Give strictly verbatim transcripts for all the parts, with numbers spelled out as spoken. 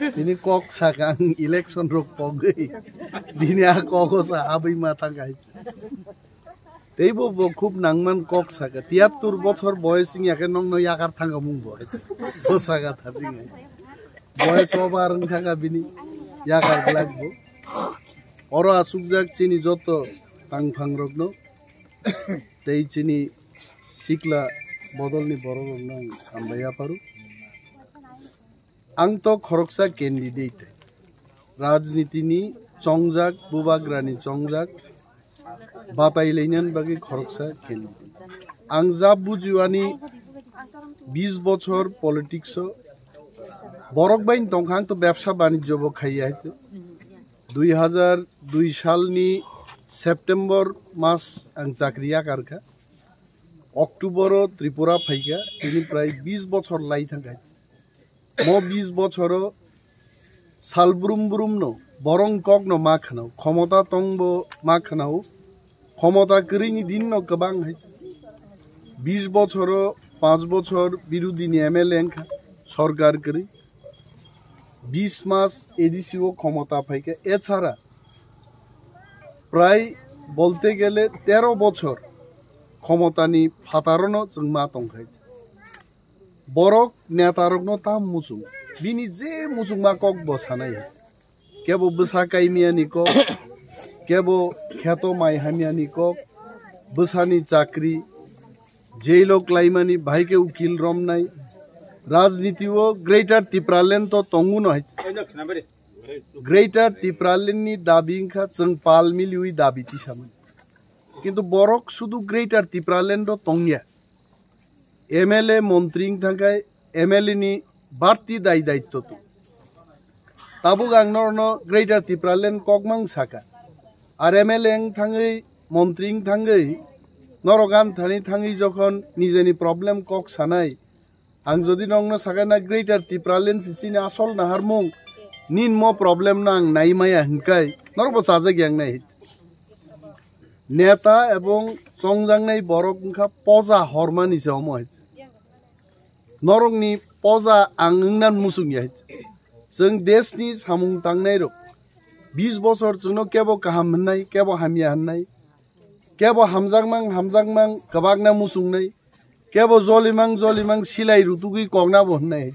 Tini kok saka ang election rok pogwi. Bini a kogo sa abwi ma thangkha. Teibo bo khub nangman kok saka. Tiyattur bochor boyes wngya khe nokno yakar thangkha mung bo. Bo saka thajingai. Boyes over wngkha kha bini yakar glak bo. Oro asukjak chini joto tangphang rokno tei chini sikla bodolni borok rokno ang hambai yapharu. Ang to khoroksa candidate, rajnitini chongjak, bubagrani chongjak, batai lainani bagwi khoroksa candidate. Ang ja bujiwani bis bochor politics o borok bai tongkha, ang to bebsa banijyo bo khaiya hai. Dui hajar dui salni September mas ang chakri yakarkha. October o Tripura phaikha, tini prai bis bochor lai thangkha. Mo bis bochoro sal brum brum no, borong kok no ma khnao, khomota tongbo ma khnao, khomota kwrwini din no kwbang hai. Bis bochoro panch bochor birodhi ni M L A wngkha, sorkar kwrwi. Bis mas A D C o khomota phaikha, echara prai bolte gele tero bochor khomotani phataro no chwng ma tongkha. Borok netarokno tam muchung, bini je muchungma kok bo sanai. Kebo bwsa kaimiyani kok, kebo kheto mai hamyani kok, bwsani chakri, jailo klaimani, bahai khe ukil romnai. Rajniti o Greater Tipraland to tongu no hai. Greater Tipraland ni dabi wngkha chwng pal miliwi dabi tisamani. Kintu borok sudu Greater Tipraland o tongya. M L A montri wng thangkhai M L A ni barti dai daitto tong. Tabuk ang norokno Greater Tipraland kokmang saka. Ar M L A wng thangwi, montri wng thangwi, norok gan thani thangwi jokhon nijeni problem kok sanai, ang jodi nokno sakai na Greater Tipraland si chini asol naharmung, nin mo problem no ang nai maya hinkai, norok bo chajak yang nai. Neta ebong chongjaknai borok wngkha poja hormani se omo hai. Norokni poja ang wngnan muchung ya hai. Chwng desni samung tangnai rok bis bochor chwngno kebo kaham hwnnai, kebo hamya hwnnai, kebo hamjakmang hamjakmang kwbakna muchungnai, kebo jolimang jolimang silai rutugwi kokna bo hwnnai hai.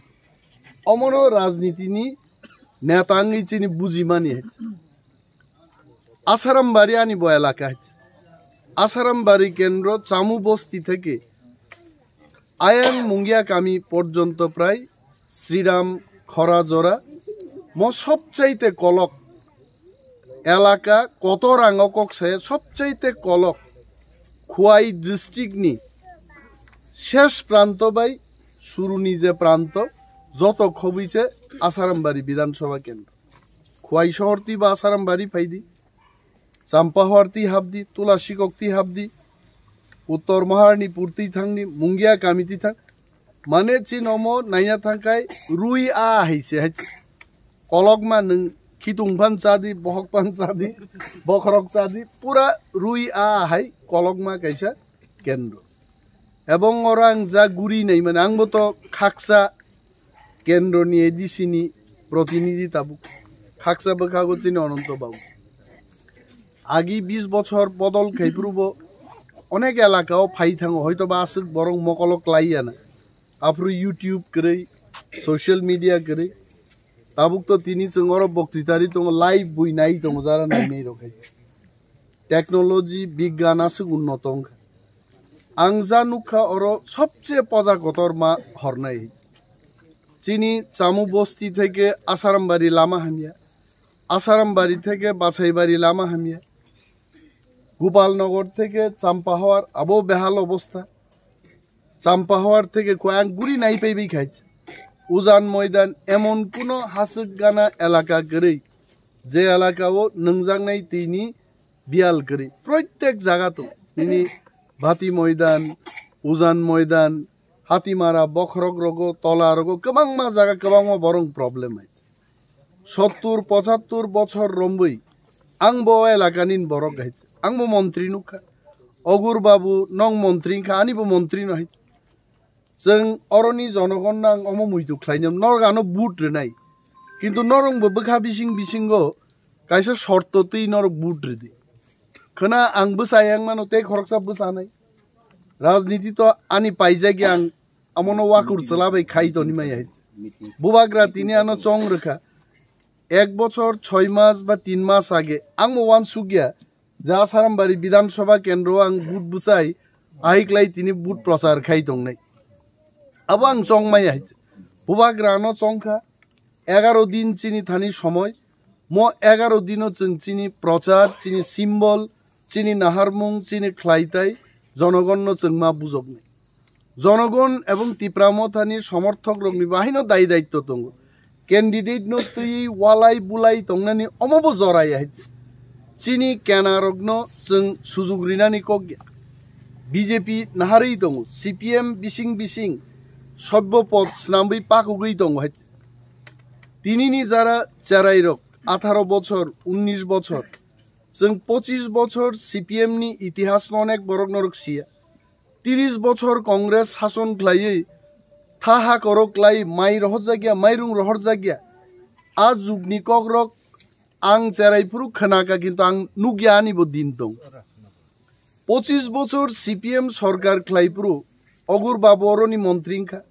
Omono rajnitini neta wngwi chini bujimani hai. Asarambari ani bo elaka hai. Asarambari kendro Chamu bosti theke Ayang Mungia kami porjonto prai Sriram khora jora mo sobchaite kolok elaka kotor ang o kok saya sobchaite kolok Khwai district ni ses pranto bai suruni je pranto joto khobwi se Asarambari Bidhan Sabha kendro. Khwai sohor twi ba Asarambari phaidi. Champahwar twi habdi, Tulasikok twi habdi, Uttor Maharani pur twi thangdi, Mungia kami twi thang. Mane chini omo naina thangkhai rui a hai se hai. Kolokma nwng khitung phan chadi, bohok phan chadi, bokhorok chadi, pura rui a hai kolokma kaisa kendro. Ebong oro ang ja guri nai mane, ang bo to khaksa kendroni A D C ni protinidhi tabuk. Khaksa bwkhago chini Ananto Babu. Agi bis bochor bodol khaiphuru bo onek elaka o phai thango, hoito ba aswk borok mokolo klai ya na. Aphuru YouTube kwrwi, social media kwrwi. Tabuk to tini chwng oro boktwitari tongo, live bui nai tongo, jara nai nai rok hai. Technology, bigyan aswk unnoto wngkha. Ang ja nukha oro sobche poja kotor ma hornai. Chini Chamu bosti theke Asarambari lama hamya. Asarambari theke Basaibari lama hamya. Gopalnagar theke Champahawar abo behal obostha. Champahawar theke koi ang guri nai paibai khai. Ujan moidan emon kuno haswk gana elaka kwrwi. Je elaka o nwngjaknai tini biyal kwrwi. Proitek jaga to. Nini Bati moidan, Ujan moidan, Hatimara, Bokhorok rogo, Tola rogo, kwbangma jaga, kwbangma borok problem hai. Sottur, pochattur bochor rombwi, ang bo o elaka ni borok hai. Ang bo montri nukha. Ogur Babu, nong montri wngkha, ani bo montri no hai. Chwng oroni jonogon no ang omo muitu khlainai, norok ano vote rwnai. Kintu norokbo bwkha bising bisingo kaisa shorto twi norok vote rwdi. Khwna ang bwsa yang mano tei khoroksa bwsanai. Rajniti to ani paijak ya, ang amono wakur chwla bai khai toni maya. Bubagra tini ano chong rwkha. Ek bochor choi mas ba tin mas age ang mo wansuk ya. Ja Sarambari Bidhan Sabha kendro ang vote bwsai, ahiklai tini vote prochar khai tongnai. Abo ang chongmaya hai. Bubagra no chongkha, egaro din chini thani somoi, mo egaro dino chwng chini prochar, chini symbol, chini naharmung, chini khlaitai, jonogon no chwng ma bujoknai. Jonogon ebong Tipra Mothani somorthok rokni bo haino dai daitto tongo. Candidate no twi walai bulai tongnani omo bo jora ya hai. Chini kena rokno chwng sujuk rinani kok ya. B J P naharwi tongo, C P M bising bising sobbo pod snamwi pakugwi tongo hai. Tinini jara cherai rok atharo bochor, unnish bochor, chwng pochis bochor C P M ni itihas no onek borok norok siya. Tiris bochor Congress sason khlaiwi tha ha korok klai mai rohorjakya, mairung rohorjakya. A jugni kokrok ang cherai phuru khwnaka, kintu ang nukya ani bo din tong. Pochis bochor C P M sorkar khlai phuru Ogur Babu oroni montri wngkha.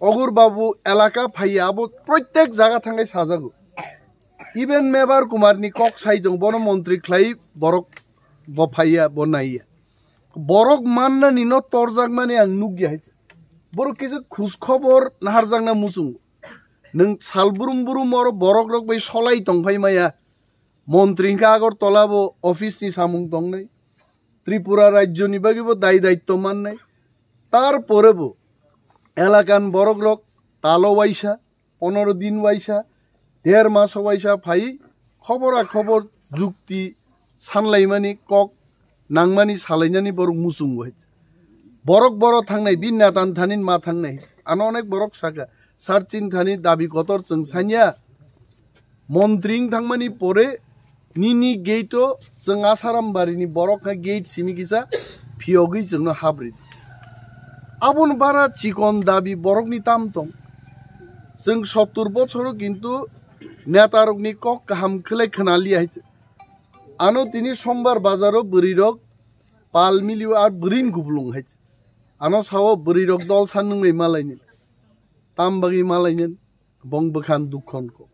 Ogur Babu elaka phaiya, abo proitek jaga thangai sajago. Even Mebar Kumar ni kok sai tong, bono montri khlai borok bo phaiya, bo naiya. Borok mannani no torjakmani ang nukya hai. Borok kisa khus khobor naharjakna muchungo. Nwng sal brum brum oro borok rok bai solai tongphai maya. Montri hwnkha Agartala bo office ni samung tongnai. Tripura rajyo ni bagwi bo dai daitto mannai. Tarpore bo elakan borok rok talo waisa, ponoro din waisa, der maso waisa phai khobora khobor jukti sanlaimani kok nangmani salainani borok muchungo hai. Borok boro thangnai, bin netan thanin ma thangnai. Ano onek borok saka, sar chin thani dabi kotor chwng sanya. Montri wng thangmani pore nini gate o chwng Asaram barini borok kha gate simi kisa phiyogwi chwngno habri. Aboni bara chikon dabi borokni tam tong. Chwng sottur bochoro kintu netarokni kok kaham khlai khwnaliya hai. Ano tini Sombar bazaro bwrwirok pal milio ar bwrwini kuplung hai. Ano sao bwrwirok dol san nungwi malaini. Tam bagwi malaini. Bong bwkhan dukhon kok.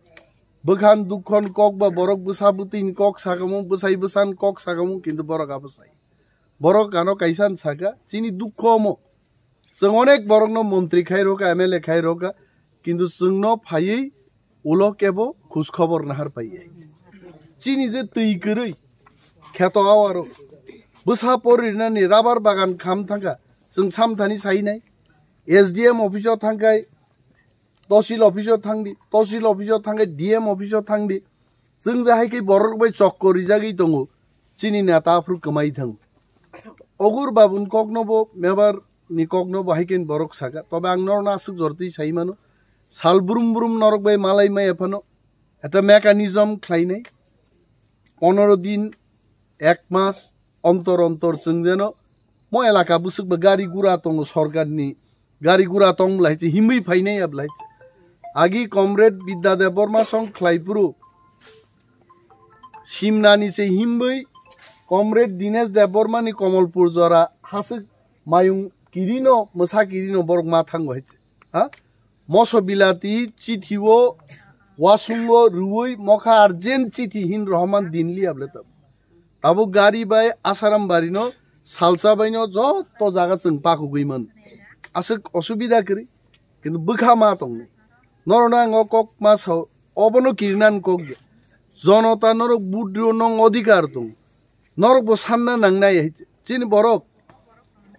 Bwkhan dukhon kok ba borok bwsa bwtwini kok sakamung, bwsai bwsan kok sakamung, kintu borok abo sai. Borok ano kaisa saka, chini dukho omo. Chwng onek borokno montri khai roka, M L A khai roka, kintu chwngno phaiwi ulo kebo khus khobor nahar phaiya. Chini je twi kwrwi, kheto awaro, bwsa poririnani rabar bagan kham thangkha, chwng samthani sainai. S D M office o thangkhai, Tosil office o thangdi, tosil office o thangkhai, D M office o thangdi. Chwng je hai khe borok bai chokko rijagwi tongo, chini neta aphuru kwmai thango. Ogur Babuni kokno bo, Mebar ni kokno bo hai khe borok saka. Tobe ang norokno aswk jortwi sai mano. Sal brum brum norok bai malai maya phano. Eta mechanism khlainai. Ponoro din, ek mas, ontor ontor chwng jeno. Mo elaka bwswk ba gari gura tongo sorkarni. Gari gura tong bwlai se himwi phainai ya bwlai. Agi Comrade Bidya Debbarma song khlai phuru. Simnani se himwi Comrade Dinesh Debbarma ni Komolpur jora haswk mayung kirino, mwsa kirino borok ma thango hai. Ha? Moso bilati chithi o wasung o rwui mokha urgent chithi hin rohorman din liya bwlai tab. Tabuk gari bai Asaram bari no salsa bai no joto jaga chwng pakugwi man. Aswk osubida kwrwi. Kintu bwkha ma tongnai. Norokno ang o kok ma sao, obono kirinan kok ya. Jonota norok budrio nong odhikar tong. Norok bo sanna nangnai hai. Chini borok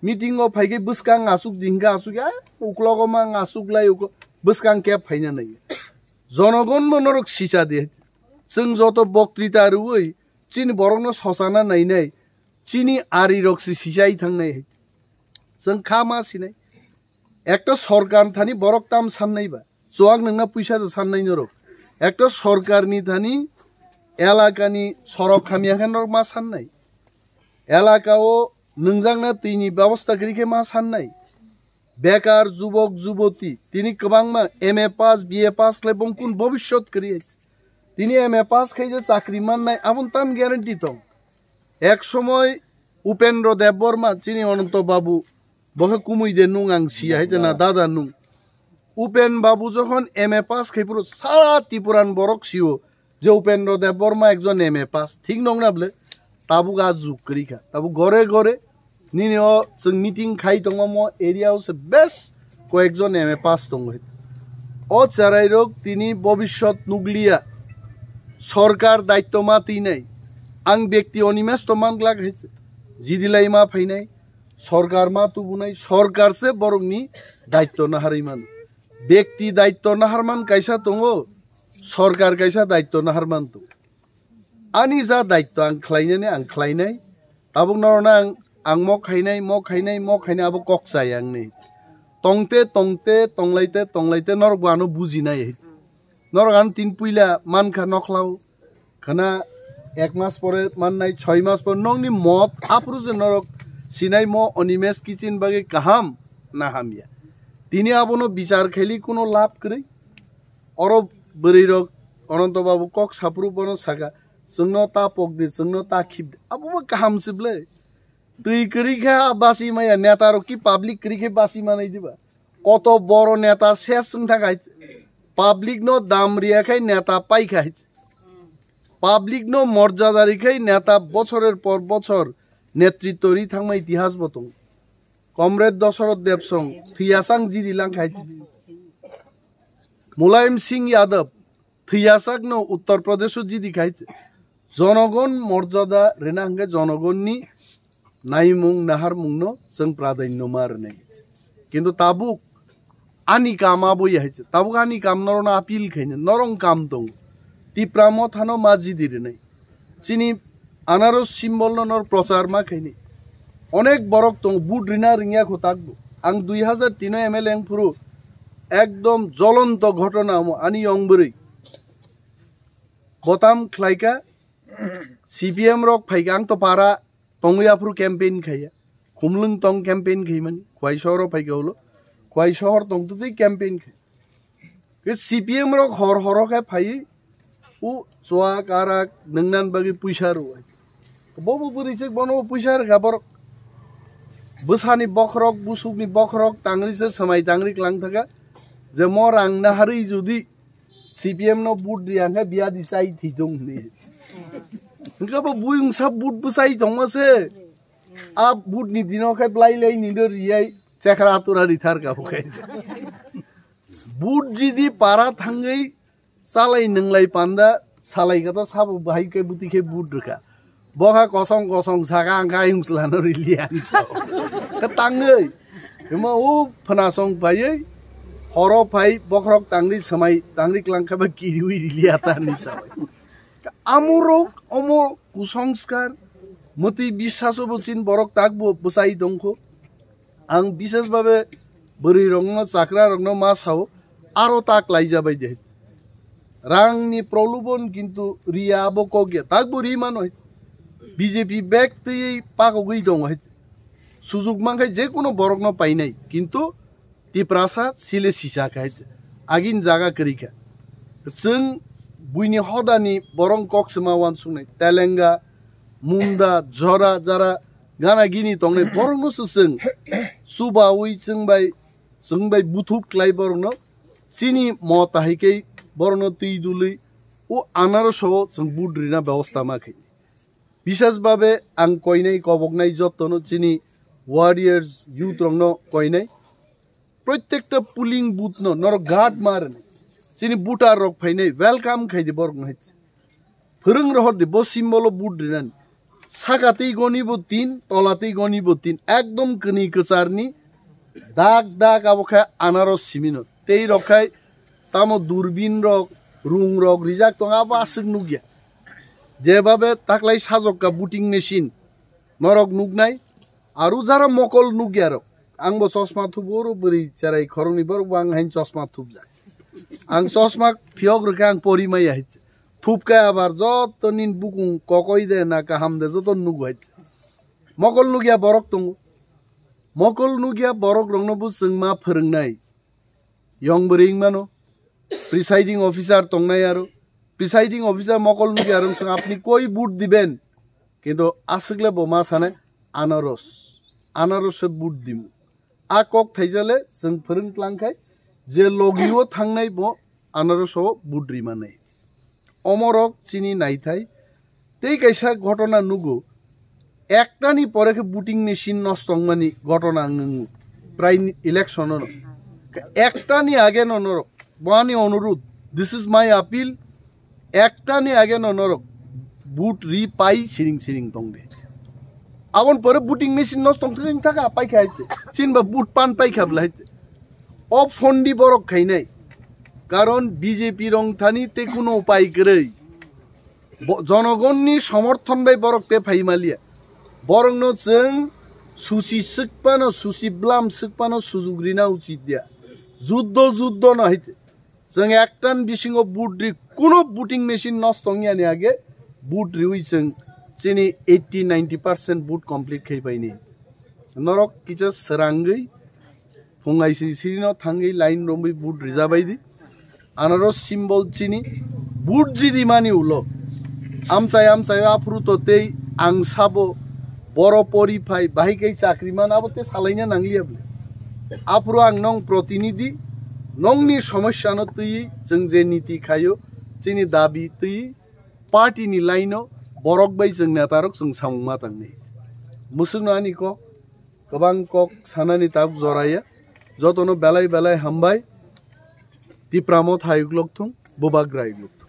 meeting o phaikhe bwskang aswk di hwnkhe aswk ya, uklogo ma ang aswk lai uklo-, bwskang khe phaina nai. Jonogon bo norok sicha di hai. Chwng joto boktrita rwui chini borokno sochana nainai, chini arirok se sichai thangnai hai. Chwng kha ma sinai. Ekta sorkar thani borok tam sannai ba. Chuak nangna puisa da sannai norok. Ekta sorkarni thani elakani sorok hamya khe norok ma sannai. Elaka o nwngjakna twini bebosta kwrwi khe ma sannai. Bekar jubok juboti, tini kwbangma M A pass, B A pass khlai bong kun bobishyot kwrwi hai. Tini M A pass khai je chakri mannai, aboni tam guarantee tong. Ek somoy Upendra Debbarma, chini Ananta Babu, bo khe kumui de nung ang siya hai je na dada nung. Upen Babu jokhon M A pass khai phuru sara Tipuran borok sio je Upendra Debbarma ekjon M A pass, thik nong na ble? Tabuk a jug kwrwi kha. Tabuk gore gore nini o chwng meeting khai tongma mo area o se bes koyekjon M A pass tongo. O cherai rok tini bobishyot nukliya, sorkar daitto ma twi nai. Ang bekti Animesh to man glak hai, jidi lai ma phainai, sorkar ma tubunai, sorkar se borokni daitto naharwi mano. Bekti daitto naharman kaisa tongo, sorkar kaisa daitto naharman tongo. Ani ja daitto ang khlainani ang khlainai, tabuk norokno ang, ang mo khainai, mo khainai, mo khainai, abo kok chai angni. Tongte, tongte, tonglaite, tonglaite norok bo ano bujinai. Norok ano tin puila mankha nokhlao. Khana ek mas pore mannai, choi mas pore nokni mot aphuru se norok sinai mo Animesh Kitchen bagwi kaham na hamya. Tini abono bichar khaili kuno lab kwrwi. Oro bwrwi rok Ananta Babu kok saphuru bono saka, "Chwngno ta pok di, chwngno ta khip di." Abo bo kaham se ble. Twi kwrwi kha basi maya, neta rok ki public kwrwi khe basi manai diba? Koto boro neta ses wng thang hai. Public no dam riya khai neta pai khai. Public no morjada ri khai neta bochorer por bochor netritto ri thangma itihas bo tong. Comrade Dasarath Debsong thwiya sang jiri lang khai. Mulayam Singh Yadav thwiya sakno Uttar Pradesh o jidi khai. Jonogon morjada rwna hwnkhe jonogonni naimung naharmungno chwng pradhanyo ma rwnai. Kintu tabuk ani kam abo ya hai se. Tabuk ani kam norokno appeal khaino, norok kam tongo. Tipra mothano ma jidi rwnai. Chini anaros symbol no nor prochar ma khaini. Onek borok tongo, vote rina ringya kho takbo. Ang dui hazar tin o M L A wng phuru ekdom jolonto ghotona omo ani yong bwrwi. Botam khlaika, C P M rok phaika, ang to para tongwi aphuru campaign khaiya. Khumlwng tong campaign khaimani, Khwai sohor o phaika ulo. Khwai sohor tong tutwi campaign khai. Ke C P M rok hor horo khe phaiwi, u chuak arak nwngnan bagwi puisa rwai. Bobo bwrwi se bono puisa rwkha borok. Bwsani bokhorok, busukni bokhorok, tangri se swmai tangri klang thaka. Je mo rang naharwi jodi C P M no vote riya khe biyadi chai thwi tong hwnwi. Hwnkhe bo buyung sa vote bwchai tongma se. A vote ni dino khe blai lai ni do riyai chekra atura rithar ka bo khe. Vote jidi para thangwi chalai nwnglai panda salai kata sabo bahai khe bwtwi khe vote rwkha. Bokha kosong kosong saka ang khe ayung chwlano riliya ang sao. Khe tangwi. Hima o phanasong phaiwi horo phai bokhorok tangri swmai tangri klangkha ba kiriwi riliya ta hinwi sao. Amorok omo kusongskar mwtwi biswaso bo chin borok takbo bwchai tongkho. Ang bishes babe bwrwi rokno chakra rokno ma sao aro ta klaijabai de. Rangni prolobon kintu riya abo kok ya. Takbo ri mano. B J P bek twi pakogwi tongo hai. Sujuk mankhai je kono borokno painai. Kintu Tiprasa sile sisa khai agin jaga kwrwi kha. Chwng buini hodani borong kok sima wansuknai. Telenga, Munda, Jora, jara gana gini tongnai borokno se chwng chubawi chwng bai, chwng bai buthup klai borokno chini mo tahai khe borokno twi dului o anaroso chwng vote rina bebosta ma khaini. Bishes babe ang koinai koboknai jotono chini warriors youth rokno koinai. Protekta polling booth no norok guard ma rwnai. Chini voter rok phainai welcome khai di borok no hai. Phwrwng rohor di bo symbol o vote rinani. Saka tei goni bo tin, tola tei goni bo tin. Ekdom kwnwi kwcharni dak dak abo khe anaros simino. Tei rok khai tamo durbin rok, rung rok rijak tongo abo aswk nukya. Jebabe taklai sajokka voting machine norok nuknai. Aru jara mokol nukya rok. Ang bo chosma thubo oro bwrwi cherai khoroknwi borok bo ang hain chosma thupjak. Ang chosma phiyok rwkhe ang pori maya hai. Thupkhe abar joto nin bukung kokoi de na kaham de joto nugo hai. Mokol nukya borok tongo. Mokol nukya borok rokno bo chwng ma phwrwngnai. Yong bwrwi wngmano. Presiding officer tongnai aro. Presiding officer mokol nukya rok chwng apni koi vote diben. Kintu aswkle bo ma sanai anaros. Anaros se vote dimu. A kok thaijale chwng phwrwng tlang khai je logi o thangnai bo anaros o vote ri manai. Omorok chini naithai tei kaisa ghotona nugo, ektani pore khe voting machine nosto wngmani ghotona ang nungo prai election ono. Ektani age no norok, bo ani onurudh, this is my appeal, ektani age no norok vote ri pai siring siring tongde. Abon pore voting machine nosto wngthaka paikha haite, chinba vote pan paikha bla haite. O phondi borok khainai, karon B J P rong thani te kuno upai kwrwi. Bo-, jonogonni somorthon bai borok te phai maliya. Borokno chwng susi swkpano, susi blam swkpano sujuk rina uchit ya. Juddo, juddo no haite. Chwng ektan bisingo vote ri, kuno voting machine nosto wngya ni age vote riwi chwng chini eighty ninety percent vote complete khai paini. Norok kisa srangwi phungai siri siri no thangwi line romwi vote rija bai di. Anaro symbol chini vote jidi mani ulo. Amchai amchai aphuru to tei ang sabo boro pori phai bahai kai chakri man abo te salaina nangliya bole. Aphuru ang nong protinidhi, nongni somosya no twi chwng je niti khayo, chini dabi twi party ni line o borok bai chwng neta rok chwng samung ma tangni. Musuk no ani kok, kwbang kok sanani tabuk joraya. Jotono belai belai hambai. Tipra Motha yuklok thung, Bubagra yuklok thung.